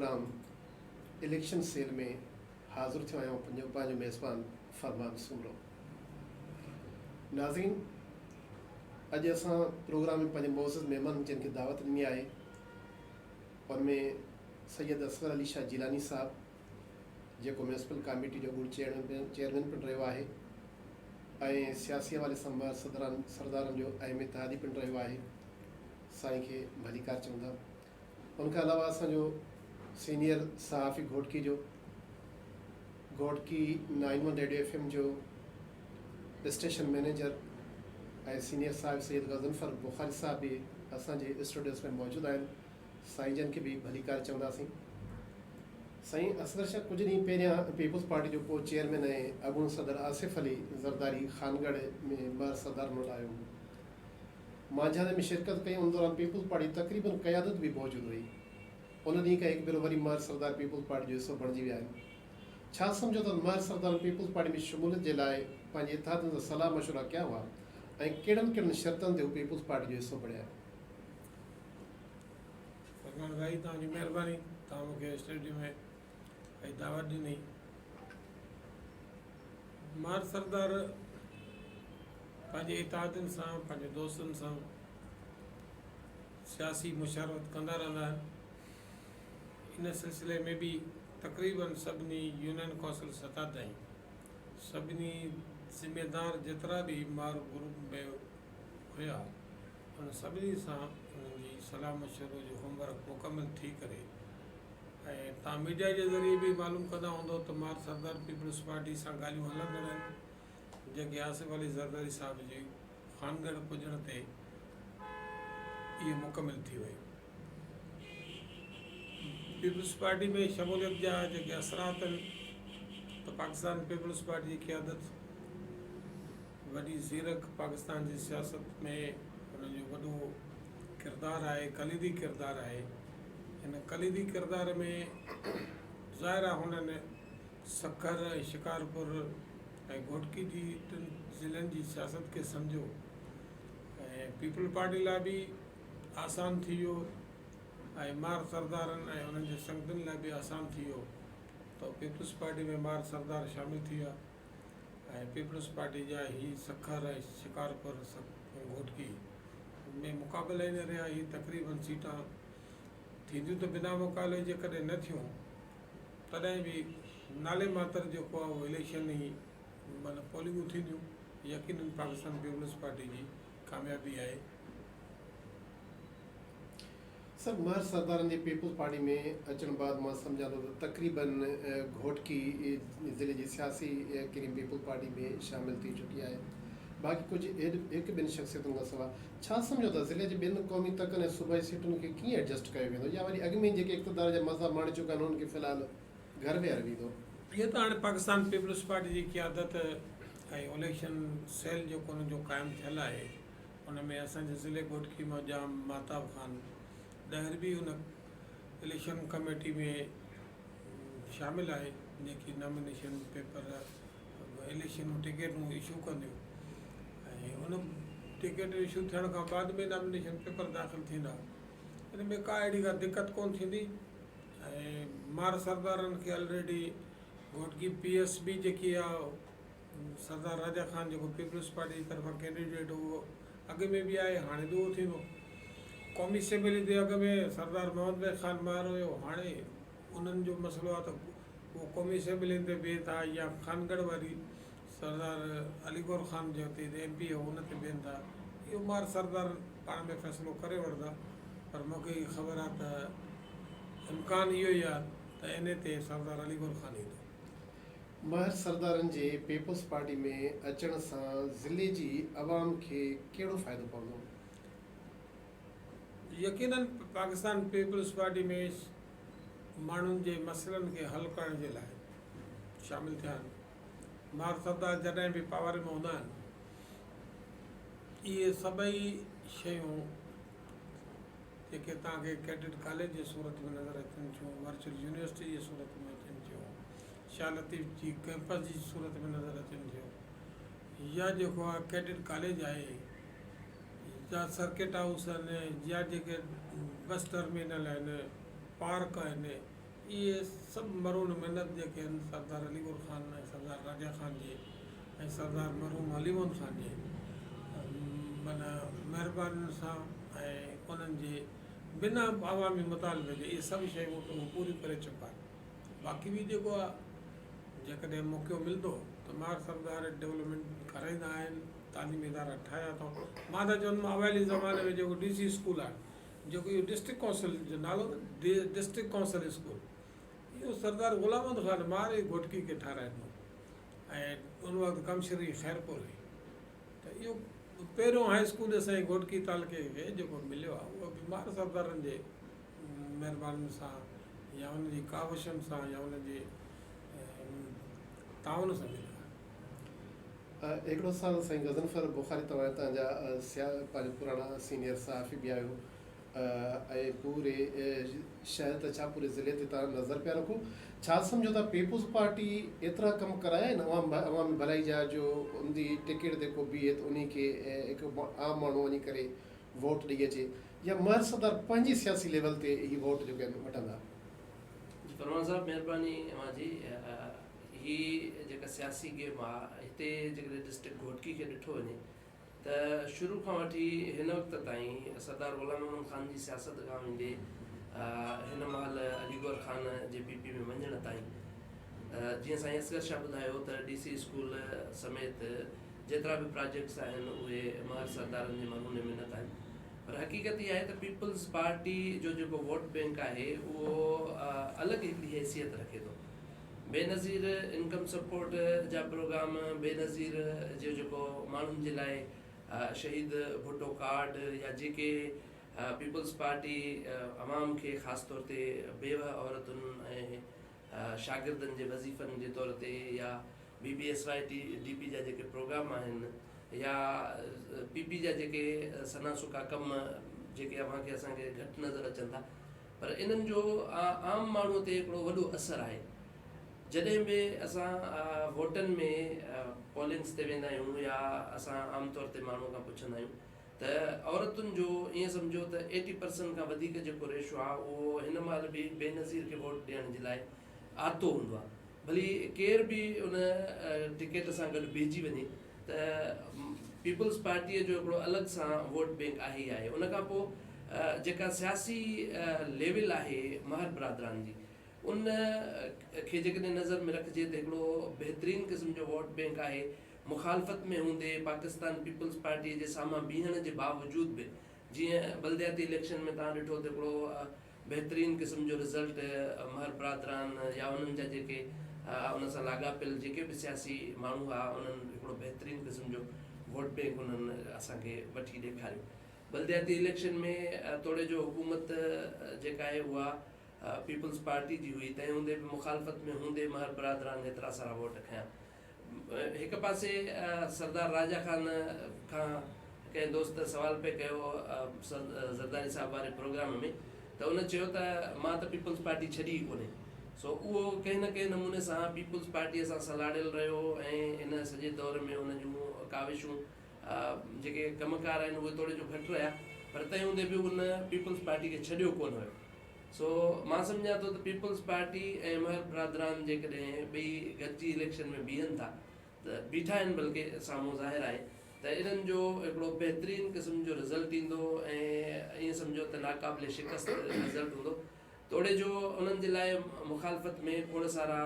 Programme election cell ۾ حاضر ٿيو آهيان پنهنجو پنهنجو ميزبان فرمان سومرو. ناظرين اڄ اسان پروگرام ۾ پنهنجي معزز مهمانن جن کي دعوت ڏني آهي ان ۾ سيد اصغر علي شاهه جيلاني صاحب جيڪو ميونسپل ڪاميٽي جو اڳوڻو چيئرمين پڻ رهيو آهي ۽ سياسي حوالي سان مهر سردارن جو اهم اتحادي پڻ رهيو آهي سائين کي ڀليڪار چون ٿا. ان کان علاوه اسان جو سينيئر صحافي گهوٽڪي جو Ghotki nine one radio F M جو اسٽيشن مئنيجر ۽ سينيئر صاحب سيد غضنفر بخاري صاحب به اسان جي اسٽوڊيوز ۾ موجود آهن سائين جن کي به ڀليڪار چونداسين. سائين اصغر شاهه ڪجهه ڏينهن پهريان پيپلز پارٽي جو ڪو چيئرمين ۽ اڳوڻو صدر آصف علي زرداري خانڳڙهه ۾ مهر سردارن وٽ آيو هو. مانجهاندي ۾ شرڪت ڪئي، ان دوران پيپلز پارٽي جي تقريبن قيادت به موجود هئي. ان ڏينهن کان هڪ ڀيرو وري مهر سردار پيپلز پارٽي جو حصو بڻجي ويا آهن. ڇا سمجهو ٿا ته مهر سردارن پيپلز پارٽي ۾ شموليت جي لاء پنهنجي اتحادين سان صلاح مشورا ڪيا هئا ۽ ڪهڙن ڪهڙن شرطن تي هو پيپلز پارٽي جو حصو بڻيا؟ فرمان ڀائي توهان جي مهرباني توهان مون کي اسٽوڊيو ۾ اچي دعوت ڏني. مهر سردار پنهنجي اتحادين سان پنهنجي دوستن سان سياسي مشاورت ڪندا رهندا آهن ان سلسلي ۾ به تقريبن سڀني يونين ڪونسل سطح تائين سڀني ذميدار جيترا به مار گروپ ۾ هيا ان سڀني سان انهن جي صلاح مشورو جو هوم ورڪ مڪمل ٿي ڪري ۽ توهان ميڊيا جي ذريعي به معلوم ڪندا هوندؤ ته مار سردار پيپلز پارٽي سان ڳالهيون هلندڙ آهن جيڪي آصف علي زرداري صاحب جي خانڳڙهه پڄڻ تي اهي مڪمل ٿي ويون. پيپلز پارٽي ۾ شموليت جا جيڪي اثرات آهن ته پاڪستان پيپلز پارٽي جي قيادت وڏي زيرڪ پاڪستان جي سياست ۾ ان جو وڏو ڪردار آهي ڪليدي ڪردار آهي. هن ڪليدي ڪردار ۾ ظاهر آهي هنن سکر ۽ شڪارپور ۽ گهوٽڪي جي ٽن ضلعن جي سياست کي سمجهيو ۽ پيپلز پارٽي لاء به آسان ٿي ويو ۽ مار سردارن ۽ انهن جي سنگتين لاء به آسان ٿي ويو ته پيپلز پارٽي ۾ مار سردار شامل ٿي ويا ۽ پيپلز پارٽي جا هي سکر ۽ شڪارپور گهوٽڪي ۾ مقابلا ئي نه رهيا هي تقريبن سيٽان ٿينديون ته بنا مقابلي جيڪڏهن نه ٿيون تڏهن به نالي ماتر جيڪو آهي اهو اليڪشن ئي معنيٰ پولنگون ٿينديون يقينن پاڪستان پيپلز پارٽي جي ڪاميابي آهي. سر مهر سردارن جي پيپلز پارٽي ۾ اچڻ بعد مان سمجهان ٿو ته تقريبن گهوٽڪي ضلعي جي سياسي ڪريم پيپلز پارٽي ۾ شامل ٿي چڪي آهي باقي ڪجهه هڪ ٻن شخصيتن کان سواء ڇا سمجهو ٿا ضلعي جي ٻين قومي تڪن ۽ صوبائي سيٽن کي ڪيئن ايڊجسٽ ڪيو ويندو يا وري اڳ ۾ ئي جيڪي اقتدار جا مزا ماڻي چڪا آهن انهن کي في الحال گهر ويهاريو ويندو؟ اهو ته هاڻي پاڪستان پيپلز پارٽي جي قيادت ۽ اليڪشن سيل جيڪو انهن جو قائم ٿيل آهي ان ۾ اسان جي ضلعي گهوٽڪي مان ڄام مهتاب خان ڏهر به ان اليڪشن ڪميٽي ۾ شامل آهي جيڪي نامينيشن پيپر اليڪشن ٽڪيٽون اشو ڪنديون ۽ ان ٽڪيٽ اشو ٿيڻ کان بعد ۾ نامينيشن پيپر داخل ٿيندا ان ۾ ڪا اهڙي ڪا دقت ڪون ٿيندي ۽ مار سردارن کي already Ghotki P S B جيڪي آهي سردار راجا خان جيڪو پيپلز پارٽي جي طرفان ڪينڊيڊيٽ هو اهو اڳ ۾ به آهي هاڻي به اهو ٿيندو. قومي اسيمبلي تي اڳ ۾ سردار محمد بخش خان مهر هيو هاڻي انهن جو مسئلو آهي ته اهو قومي اسيمبلين تي بيهن ٿا يا خانڳڙهه واري سردار علي گور خان جيڪو هتي ايم پي هو ان تي بيهن ٿا اهو مهر سردار پاڻ ۾ فيصلو ڪري وٺندا پر مون کي خبر آهي ته امڪان اهو ئي آهي ته انهي تي سردار علي گور خان ايندو. مهر سردارن جي پيپلز پارٽي ۾ اچڻ سان ضلعي جي عوام کي ڪهڙو فائدو پوندو؟ يقينن پاڪستان پيپلز پارٽي ۾ ماڻهن جي مسئلن کي حل ڪرڻ جي لاء شامل ٿيا آهن. مهر سردار جڏهن به پاور ۾ هوندا آهن اهي سڀئي شيون جيڪي توهان کي ڪيڊٽ ڪاليج جي صورت ۾ نظر اچن ٿيون، ورچوئل يونيورسٽي جي صورت ۾ اچن ٿيون، شاهه لطيف جي ڪئمپس جي صورت ۾ نظر اچن ٿيون يا جيڪو آهي ڪيڊٽ ڪاليج آهي يا سرڪٽ هائوس آهن يا جيڪي بس ٽرمينل آهن، پارڪ آهن، اهي سڀ مرهون منت جيڪي آهن سردار علي گل خان ۽ سردار راجا خان جي ۽ سردار مرحوم علي محمد خان جي معنيٰ مهربانين سان ۽ انهن جي بنا عوامي مطالبي جي اهي سڀ شيون هو پوريون ڪري چڪا آهن. باقي به جيڪو آهي جيڪڏهن موقعو ملندو ته مهر سردار ڊولپمينٽ ڪرائيندا آهن تعليمي ادارا ٺاهيا اٿئون مان ته چوندم اوائلي زماني ۾ جيڪو ڊي سي اسڪول آهي جيڪو اهو ڊسٽرڪٽ ڪائونسل جو نالو ڊسٽرڪٽ ڪائونسل اسڪول اهو سردار غلام محمد خان مهر ئي گهوٽڪي کي ٺهرائي ڏنو ۽ ان وقت ڪمشنري خيرپور هئي ته اهو پهريون هاء اسڪول اسان جي گهوٽڪي تعلقي کي جيڪو مليو آهي اهو به مهر سردارن جي مهربانين سان يا ان جي ڪاوشن سان يا ان جي تعاون سان مليو آهي. هڪڙو سال سائين غضنفر بخاري توهان هتان جا پنهنجا پراڻا سينيئر صحافي به آهيو ۽ پوري شهر ته ڇا پوري ضلعي تي توهان نظر پيا رکو ڇا سمجهو ٿا پيپلز پارٽي ايترا ڪم ڪرايا آهن عوام عوامي ڀلائي جا جو ان جي ٽڪيٽ تي ڪو بيهي ته انهي کي هڪ عام ماڻهو وڃي ڪري ووٽ ڏئي اچي يا مهر سردار پنهنجي سياسي ليول تي هي ووٽ جيڪي آهن وٺندا. جي پروان صاحب مهرباني اوهان جي هي جيڪا سياسي گيم آ هتي جيڪڏهن ڊسٽرڪٽ گهوٽڪي کي ڏٺو وڃي ته شروع کان وٺي هن وقت تائين سردار غلام محمد خان جي سياست کان ويندي هن مهل علي گوهر خان جي پي پي ۾ وڃڻ تائين جيئن سائين اصغر شاهه ٻڌايو ته ڊي سي اسڪول سميت جيترا به پراجيڪٽس آهن اهي مهر سردارن جي مرهون منت آهن پر حقيقت اها آهي ته پيپلز پارٽي جو جيڪو ووٽ بينڪ آهي اهو الڳ هڪڙي حيثيت رکي ٿو. بينظير انڪم سپورٽ جا پروگرام، بينظير جو جيڪو ماڻهن جي لاء شهيد ڀٽو ڪارڊ يا جيڪي پيپلز پارٽي عوام کي خاص طور تي بيوه عورتن ۽ شاگردن جي وظيفن جي طور تي يا B B S Y T D P جا جيڪي پروگرام آهن يا پي پي جا جيڪي سنا سڪا ڪم جيڪي اوهان کي اسان کي گهٽ نظر اچن ٿا پر انهن جو عام ماڻهو تي هڪڙو وڏو اثر آهي جڏهن به اسان ووٽن ۾ پولنگس تي ويندا آهيون يا اسان عام طور تي ماڻهو کان پڇندا آهيون ته عورتن جو ائين سمجهو ته ايٽي پرسنٽ کان وڌيڪ جيڪو ريشو آهي اهو هن مهل به بينظير کي ووٽ ڏيڻ جي لاء آتو هوندو آهي ڀلي ڪير به ان ٽڪيٽ سان گڏ بيهجي وڃي ته پيپلز پارٽيء جو هڪڙو الڳ سان ووٽ بينڪ آهي ئي آهي ان کان پوء جيڪا سياسي ليول آهي مهر برادران جي ان کي جيڪڏهن نظر ۾ رکجي ته هڪڙو بهترين قسم جو ووٽ بينڪ آهي مخالفت ۾ هوندي پاڪستان پيپلز پارٽيء جي سامهان بيهڻ جي باوجود به جيئن بلدياتي اليڪشن ۾ توهان ڏٺو ته هڪڙو بهترين قسم جو رزلٽ مهر برادران يا انهن جا جيڪي ان سان لاڳاپيل جيڪي به سياسي ماڻهو هئا انهن هڪڙو بهترين قسم جو ووٽ بينڪ انهن اسان کي وٺي ڏيکاريو. بلدياتي اليڪشن ۾ توڙي جو حڪومت جيڪا آهي اها پيپلز پارٽي جي هئي تنهن هوندي به مخالفت ۾ هوندي مهر برادران هيترا سارا ووٽ کنيا. هڪ پاسي سردار راجا خان کان ڪنهن دوست سوال پئي ڪيو زرداري صاحب واري پروگرام ۾ ته ان چيو ته مان ته پيپلز پارٽي ڇڏي ئي ڪونهي سو اهو ڪنهن نه ڪنهن نموني سان پيپلز پارٽي سان سلهاڙيل رهيو ۽ ان سڄي دور ۾ ان جون ڪاوشون جيڪي ڪم ڪار آهن اهي توڙي جو گهٽ رهيا پر تنهن هوندي به ان پيپلز پارٽي کي ڇڏيو ڪونه هيو. سو مان سمجهان ٿو ته پيپلز پارٽي ۽ مهر برادران جيڪڏهن ٻئي گڏجي اليڪشن ۾ بيهن ٿا ته بيٺا آهن بلڪه سامهون ظاهر آهي ته انهن جو هڪڙو بهترين قسم جو رزلٽ ايندو ۽ ائين سمجهو ته ناقابل شڪست رزلٽ هوندو توڙي جو انهن جي لاء مخالفت ۾ کوڙ سارا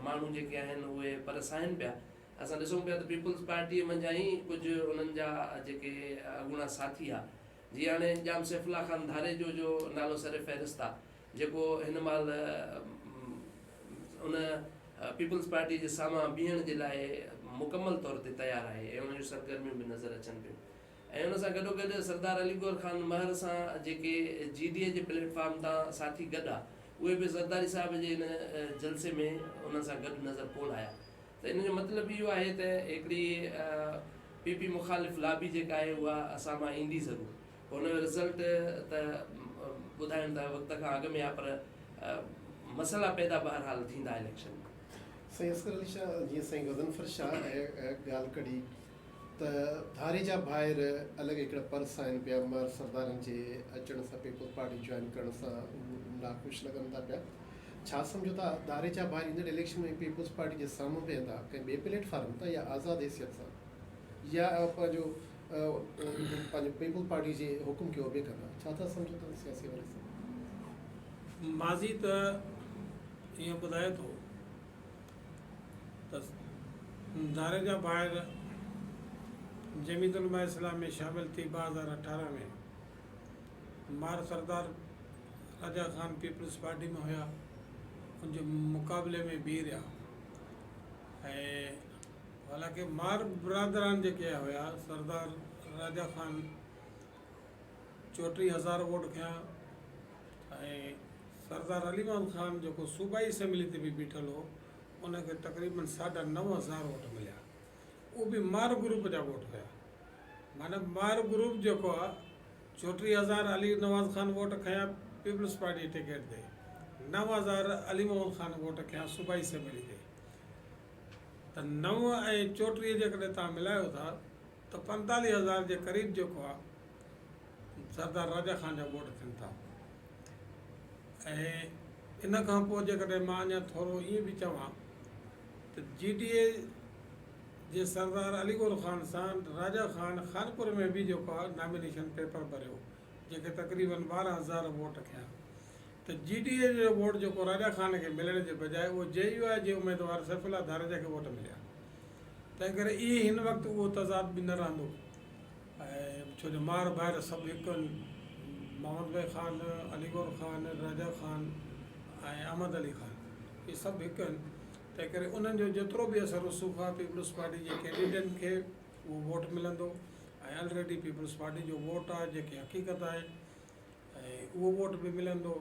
ماڻهو جيڪي آهن اهي پر ساهن پيا اسان ڏسون پيا ته پيپلز پارٽي منجهان ئي ڪجهه انهن جا جيڪي اڳوڻا ساٿي ها جي هاڻي ڄام سيف الله خان ڌاريجو جو نالو سر فهرست آ جيڪو هن مهل ان پيپلز پارٽي جي سامهان بيهڻ جي لاء مڪمل طور تي تيار آهي ۽ ان جون سرگرميون به نظر اچن پيون ۽ ان سان گڏو گڏ سردار علي گوهر خان مهر سان جيڪي جي ڊي اي جي پليٽ فارم تان ساٿي گڏ آ اهي به زرداري صاحب جي ان جلسي ۾ انهن سان گڏ نظر ڪونه آيا ته ان جو مطلب اهو آهي ته هڪڙي پي پي مخالف لابي جيڪا آهي اها اسان مان ايندي ضرور پوء ان جو رزلٽ ته ٻڌائڻ ته وقت کان اڳ ۾ آهي پر مسئلا پيدا بهرحال ٿيندا اليڪشن ۾. سائين اصغر علي شاهه جيئن سائين غضنفر شاهه ڳالهه ڪڍي ته ڌاريجا ڀائر الڳ هڪڙا پرس آهن پيا مر سردارن جي اچڻ سان پيپلز پارٽي جوائن ڪرڻ سان ناخوش لڳن ٿا پيا. ڇا سمجهو ٿا ڌاريجا ڀائر ايندڙ اليڪشن ۾ پيپلز پارٽي جي سامهون بيهندا ڪنهن ٻئي پليٽ فارم تان يا آزاد حيثيت سان يا پنهنجو پنهنجو پيپلز پارٽي جي حڪم کي اوبي ڪندا ڇا ٿا سمجهو توهان سياسي حوالي سان؟ ماضي ته ائين ٻڌائي ٿو ته ڌاريجا ڀائر جمعيت علماء اسلام ۾ شامل ٿي 2018 ۾ مار سردار راجا خان پيپلز پارٽي ۾ هيا ان جي مقابلي ۾ بيهي رهيا ۽ حالانڪه مار برادران جيڪي هيا سردار راجا خان 34000 ووٽ کنيا ۽ سردار علي محمد خان جيڪو صوبائي اسيمبلي تي به بيٺل هو ان کي تقريبن 9500 ووٽ مليا اهو به مار گروپ جا ووٽ هيا معنيٰ مار گروپ جيڪو آ 34000 علي نواز خان ووٽ کنيا پيپلز پارٽي جي ٽڪيٽ تي 9000 علي محمد خان ووٽ کنيا صوبائي اسيمبلي تي ته 9 ۽ 34 جيڪڏهن توهان ملايو ٿا ته 45000 جي قريب جيڪو آ سردار راجا خان جا ووٽ ٿين ٿا ۽ ان کان پوء جيڪڏهن مان اڃا ٿورو ائين به چوان ته جي ڊي اي جي سردار علي گور خان سان راجا خان خانپور ۾ به جيڪو آهي نامينيشن پيپر ڀريو جيڪي تقريبن 12000 ووٽ کنيا ته جي ڊي اي جو ووٽ جيڪو راجا خان کي ملڻ جي بجاء اهو جي يو آء جي اميدوار سيف الله ڌاريجا کي ووٽ مليا تنهن ڪري اهي هن وقت اهو تضاد به نه رهندو ۽ ڇو جو مار ڀائر سڀ هڪ آهن، محمد بيگ خان، علي گور خان، راجا خان ۽ احمد علي خان اهي سڀ هڪ آهن، تنهن ڪري انهن جو جيترو به اثر رسوخ آهي پيپلز پارٽي جي ڪينڊيڊن کي اهو ووٽ ملندو ۽ الريڊي پيپلز پارٽي جو ووٽ آهي جيڪي حقيقت آهي ۽ اهو ووٽ به ملندو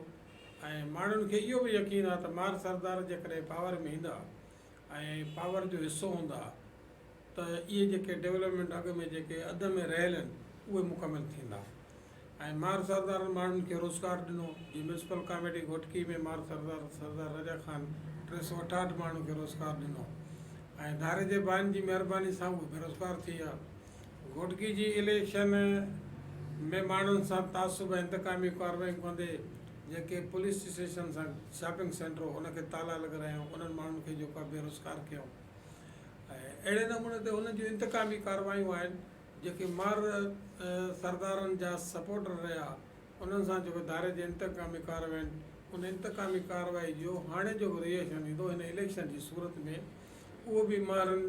۽ ماڻهن کي اهو به يقين آهي ته مار سردار جيڪڏهن پاور ۾ ايندا ۽ پاور جو حصو هوندا ته اهي جيڪي ڊولپمينٽ اڳ ۾ جيڪي اڌ ۾ رهيل آهن اهي مڪمل ٿيندا ۽ مار سردارن ماڻهن کي روزگار ڏنو جيئن ميونسپل ڪاميٽي گهوٽڪي ۾ مار سردار سردار رجا خان 368 ماڻهن کي روزگار ڏنو ۽ ڌاري جي ڀائن جي مهرباني سان اهي بيروزگار ٿي ويا گهوٽڪي جي اليڪشن ۾ ماڻهن سان تعصب ۽ انتقامي ڪاروايون ڪندي جيڪي پوليس اسٽيشن سان شاپنگ سينٽر هو ان کي تالا لڳرايائون انهن ماڻهن کي جيڪو آهي بيروزگار ڪيائون ۽ اهڙي نموني تي انهن جون انتقامي ڪارروايون آهن جيڪي مار سردارن جا سپورٽر رهيا انهن سان جيڪو ڌاري جي انتقامي ڪاررواين ان انتقامي ڪارروائي جو هاڻي جيڪو ريئيڪشن ايندو هن اليڪشن جي صورت ۾ اهو به مارن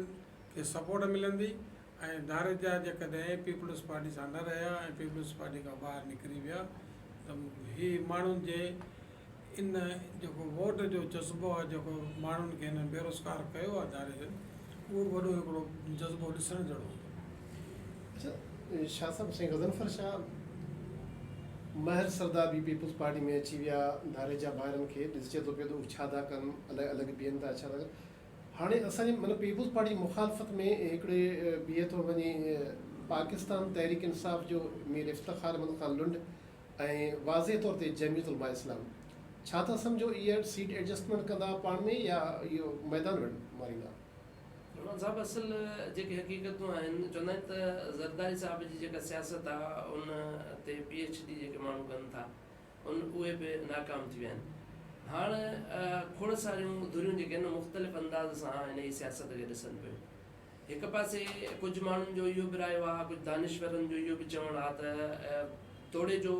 کي سپورٽ ملندي ۽ ڌاريجا جيڪڏهن پيپلز پارٽي سان نه رهيا ۽ پيپلز پارٽي کان ٻاهر نڪري ويا ته هي ماڻهن جي ان جيڪو ووٽ جو جذبو آهي جيڪو ماڻهن کي هنن بيروزگار ڪيو آهي ڌاريجن اهو به وڏو هڪڙو جذبو ڏسڻ جهڙو هوندو. اڇا شاهه صاحب سائين غضنفر شاهه مهر سردار به پيپلز پارٽي ۾ اچي ويا ڌاريجا ڀائرن کي ڏسجي ٿو پيو ته هو ڇا ٿا ڪن الڳ الڳ بيهن ٿا ڇا ٿا ڪن هاڻي اسان جي مطلب پيپلز پارٽي جي مخالفت ۾ هڪڙي بيهي ٿو وڃي پاڪستان تحريڪ انصاف جو مير افتخار احمد خان لنڊ ۽ واضح طور تي جمعيت علماء اسلام ڇا ٿا سمجهو اهي سيٽ ايڊجسٽمينٽ ڪندا پاڻ ۾ يا اهو ميدان وڙهن ماريندا. عمران صاحب اصل جيڪي حقيقتون آهن چوندا آهن ته زرداري صاحب جي جيڪا سياست آ ان تي پي ايڇ ڊي جيڪي ماڻهو ڪن ٿا ان اهي به ناڪام ٿي ويا آهن هاڻ کوڙ ساريون ڌريون جيڪي آهن مختلف انداز سان انهي سياست کي ڏسن پيون هڪ پاسي ڪجهه ماڻهن جو اهو به رايو آهي، ڪجهه دانشورن جو اهو به چوڻ آهي ته توڙي جو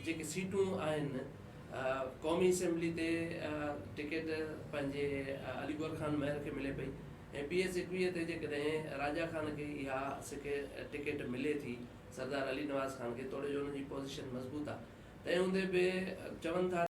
جيڪي سيٽون آهن قومي اسيمبلي تي ٽڪيٽ پنهنجي علي گوهر خان مهر کي ملي پئي ۽ پي ايس 21 تي جيڪڏهن راجا خان کي اها ٽڪيٽ ملي ٿي سردار علي نواز خان کي توڙي جو ان جي پوزيشن مضبوط آهي تنهن هوندي به چون ٿا.